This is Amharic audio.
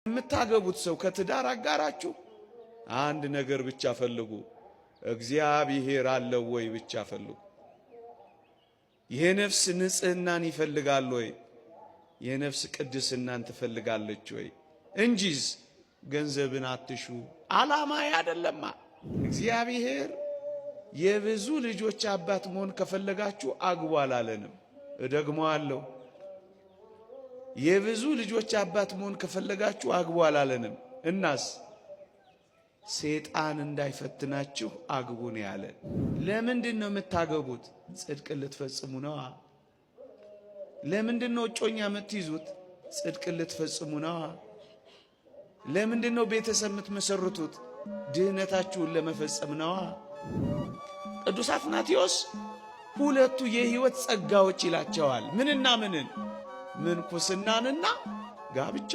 የምታገቡት ሰው ከትዳር አጋራችሁ አንድ ነገር ብቻ ፈልጉ፣ እግዚአብሔር አለው ወይ ብቻ ፈልጉ። የነፍስ ንጽህናን ይፈልጋል ወይ? የነፍስ ቅድስናን ትፈልጋለች ወይ? እንጂስ ገንዘብን አትሹ። ዓላማ አይደለማ። እግዚአብሔር የብዙ ልጆች አባት መሆን ከፈለጋችሁ አግቡ አላለንም። እደግመዋለሁ። የብዙ ልጆች አባት መሆን ከፈለጋችሁ አግቡ አላለንም። እናስ ሴጣን እንዳይፈትናችሁ አግቡ ነው ያለን። ለምንድን ነው የምታገቡት? ጽድቅ ልትፈጽሙ ነዋ። ለምንድን ነው እጮኛ የምትይዙት? ጽድቅ ልትፈጽሙ ነዋ። ለምንድን ነው ቤተሰብ የምትመሰርቱት? ድህነታችሁን ለመፈጸም ነዋ። ቅዱስ አትናቴዎስ ሁለቱ የሕይወት ጸጋዎች ይላቸዋል። ምንና ምንን? ምንኩስናንና ጋብቻ።